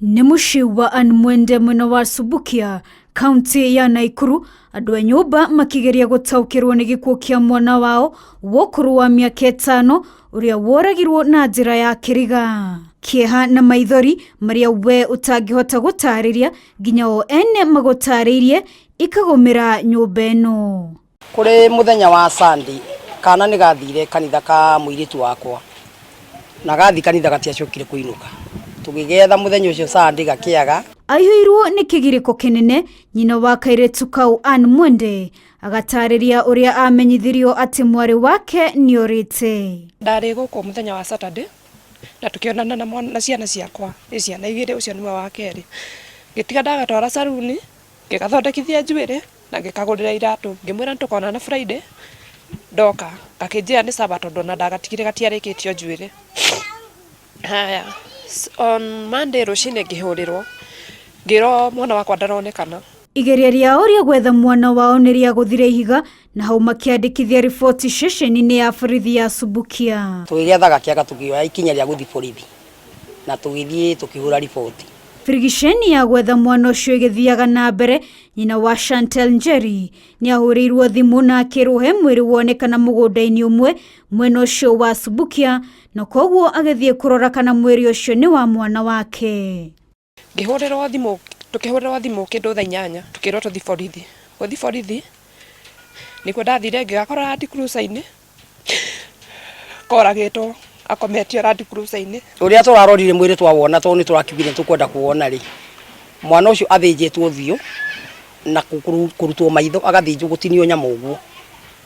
Nĩ mũciĩ wa Ann Mwende mwena wa Subukia, kaunti ya Naikuru, andũ a nyũmba makĩgeria gũtaũkĩrwo nĩ gĩkuũ kĩa mwana wao wa ũkũrũ wa mĩaka ĩtano ũrĩa woragirwo na njĩra ya kĩriga. Kĩeha na maithori marĩa we ũtangĩhota gũtarĩria nginya o ene magũtarĩirie ikagũmĩra nyũmba ĩno. Kũrĩ mũthenya wa Sunday, kana nĩ gathire kanitha ka mũirĩtu wakwa, na gathi kanitha gatiacokire kũinũka. Tũgĩgetha mũthenya ũcio Sunday gakĩaga. Aihũirwo nĩ kĩgirĩko kĩnene, nyina wa kairĩtu kau Ann Mwende agatarĩria ũrĩa amenyithirio atĩ mwarĩ wake nĩorĩte. Ndarĩ gũkũ mũthenya wa Saturday na tũkĩonana na mwana, na ciana ciakwa, nĩ ciana igĩrĩ, ũcio nĩwe wa kerĩ. Ngĩtiga ndagatwara caruni, ngĩgathondekithia njuĩrĩ na ngĩkagũrĩra iratũ, ngĩmwĩra nĩtũkonana Friday ndoka, gakĩnjĩra nĩ sawa tondũ ona ndagatigire gatiarĩkĩtio njuĩrĩ. Haya, on Monday rũcinĩ ngĩhũrĩrwo, ngĩrwo mwana wakwa ndaronekana. Igeria rĩao rĩa gwetha mwana wao nĩ rĩagũthire ihiga na hau makĩandĩkithia riboti ceceni-inĩ ya borithi ya Subukia. Tũgĩgetha gakĩaga tũkĩoya ikinya rĩa gũthiĩ borithi na tũgĩthiĩ tũkĩhũra riboti. Birigiceni ya gwetha mwana ũcio ĩgĩthiaga na mbere, nyina wa Chantel Njeri nĩ ahũrĩirwo thimũ na akĩrwo he mwĩrĩ wonekana mũgũnda-inĩ ũmwe mwena ũcio wa Subukia, na koguo agĩthiĩ kũrora kana mwĩrĩ ũcio nĩ wa mwana wake. Ngĩhũrĩrwo thimũ, tũkĩhũrĩrwo thimũ kĩndũ thaa inyanya tũkĩrwo tũthiĩ borithi. Gũthiĩ borithi nĩkuo ndathire ngĩgakora Land Cruiser-inĩ koragĩtwo akometio Land Cruiser-inĩ. Ũrĩa tũrarorire mwĩrĩ twawona tondũ nĩ tũrakiugire nĩ tũkwenda kũwona rĩ, mwana ũcio athĩnjĩtwo ũthiũ na kũrutwo maitho, agathĩnjwo gũtinio nyama ũguo,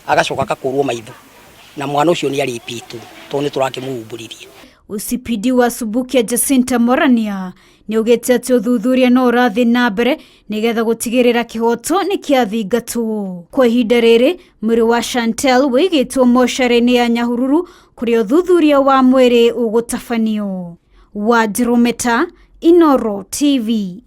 agacoka agakũrwo maitho, na mwana ũcio nĩ arĩpĩtwo tondũ nĩ tũrakĩmũhumbũririe. OCPD wa Subukia Jacinta Morania nĩ augĩte atĩ ũthuthuria no ũrathiĩ na mbere nĩgetha gũtigĩrĩra kĩhoto nĩ kĩathingatwo. Kwa ihinda rĩrĩ, mwĩrĩ wa Chantel wĩigĩtwo mocarĩ-inĩ ya Nyahururu kũrĩa ũthuthuria wa mwĩrĩ ũgũtabanio. Wanjirũ Meta, Inooro TV.